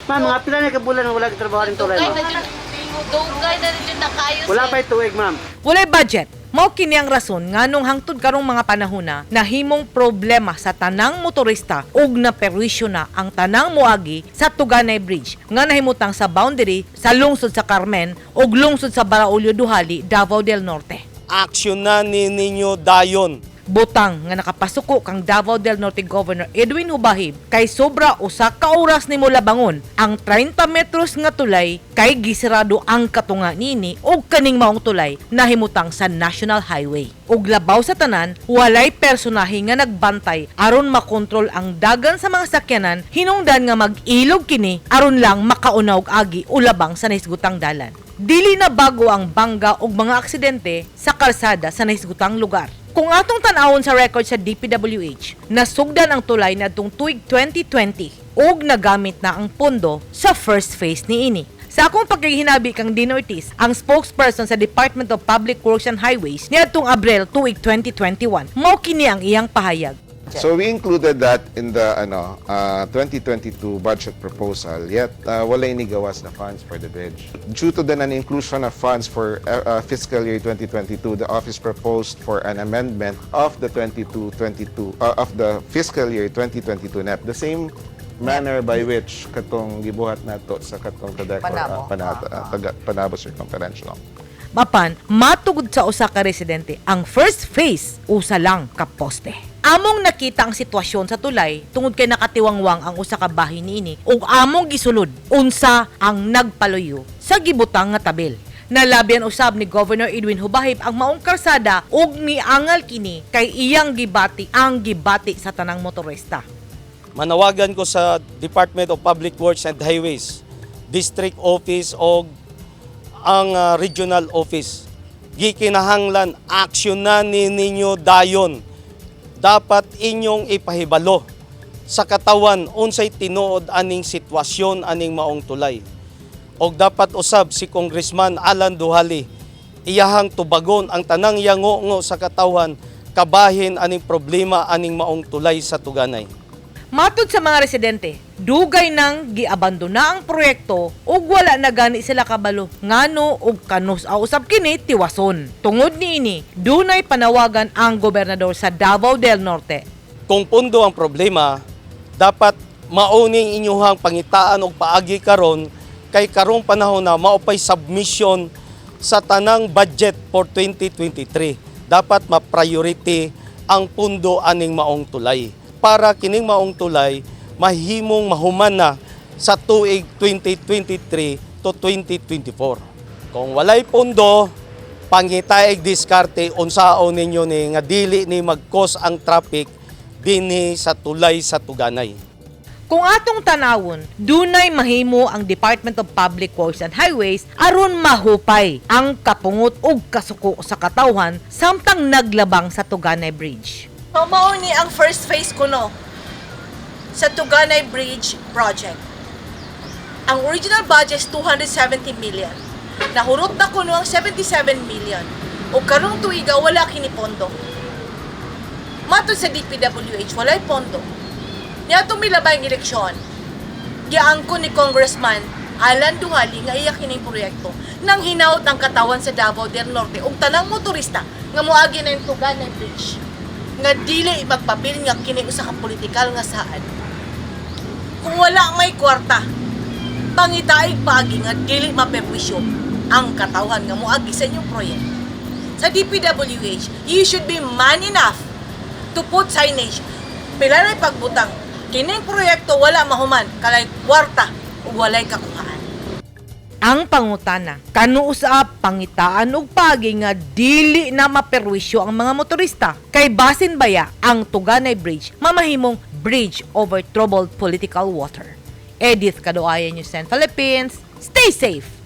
Ma'am, mga pila na ka bulan nga wala trabaho ning tulay, Dugay ma'am? na jud, dugay na jud na kayo, Wala sir. pa tuig, ma'am. Walay budget. Mao kini ang rason nganong hangtod karong mga panahona nahimong problema sa tanang motorista ug naperwisyo na ang tanang moagi sa Tuganay Bridge nga nahimutang sa boundary sa lungsod sa Carmen ug lungsod sa Baraulio Dujali, Davao del Norte. Action na ni ninyo dayon. Butang nga nakapasuko kang Davao del Norte Governor Edwin Hubahib kay sobra usa ka oras nimo labangon ang 30 metros nga tulay kay gisirado ang katunga niini og kaning maong tulay nahimutang sa National Highway. Ug labaw sa tanan, walay personahe nga nagbantay aron makontrol ang dagan sa mga sakyanan hinungdan nga mag-ilog kini aron lang makauna og agi o labang sa nahisgutang dalan. Dili na bago ang bangga og mga aksidente sa kalsada sa nahisgutang lugar. Kung atong tan-awon sa record sa DPWH, nasugdan ang tulay nadtong tuig 2020 ug nagamit na ang pondo sa first phase niini. Sa akong pagkahinabi kang Dino Ortiz, ang spokesperson sa Department of Public Works and Highways niadtong Abril tuig 2021, mao kini ang iyang pahayag. So we included that in the 2022 budget proposal. Yet wala inigawas na funds for the bridge. Due to the non-inclusion of funds for fiscal year 2022, the office proposed for an amendment of the 22-22 of the fiscal year 2022 NEP. The same manner by which katong gibuhat nato sa katong Tadeco, Panabo. Panabo circumferential. Mapan, matugod sa usa ka residente, ang first phase usa lang ka poste. Among nakita ang sitwasyon sa tulay tungod kay nakatiwangwang ang usa ka bahin niini ug among gisulod unsa ang nagpaluyo sa gibutang nga tabil. Nalabyan usab ni Governor Edwin Hubahib ang maong kalsada ug miangal kini kay iyang gibati ang gibati sa tanang motorista. Manawagan ko sa Department of Public Works and Highways, District Office o ang Regional Office. Gikinahanglan action na ni ninyo dayon. Dapat inyong ipahibalo sa katawan unsay tinuod aning sitwasyon aning maong tulay. Og dapat usab si Congressman Alan Dujali iyahang tubagon ang tanang yango sa katawhan kabahin aning problema aning maong tulay sa Tuganay. Matod sa mga residente, dugay nang giabandona ang proyekto ug wala na gani sila kabalo ngano ug kanus usab kini tiwason. Tungod niini, dunay panawagan ang gobernador sa Davao del Norte. Kung pundo ang problema, dapat mauning inyuhang pangitaan og paagi karon kay karong panahon na maupay submission sa tanang budget for 2023. Dapat ma-priority ang pundo aning maong tulay para kining maong tulay mahimong mahuman na sa tuig 2023 to 2024. Kung walay pundo, pangitaig diskarte unsaon ninyo ni nga dili ni mag-cause ang traffic dinhi sa tulay sa Tuganay. Kung atong tanawon, dunay mahimo ang Department of Public Works and Highways aron mahupay ang kapungot ug kasuko sa katawhan samtang naglabang sa Tuganay Bridge. So, mao ni ang first phase kuno sa Tuganay Bridge Project. Ang original budget is 270 million. Nahurot na kuno ang 77 million. O karong tuiga wala kini pondo. Matod sa DPWH, walay pondo. Niadtong milabay ang eleksyon, giangkon ni Congressman Alan Dujali nga iya kining proyekto nang hinaut ang katawan sa Davao del Norte ug tanang motorista nga moagi na yung Tuganay Bridge nga dili magpapil nga kini usa ka politikal nga saad. Kung wala may kwarta, pangitaig paagi nga dili maperwisyo ang katawhan nga moagi sa inyong proyekto. Sa DPWH, you should be man enough to put signage. Pila na'y pagbutang, kining proyekto wala mahuman, kalay kwarta ug walay kakuhaan. Ang pangutana, kanuusap pangitaan og paagi nga dili na maperwisyo ang mga motorista kay basin baya ang Tuganay Bridge mamahimong bridge over troubled political water. Edith Kadoayan, News 10 Philippines. Stay safe.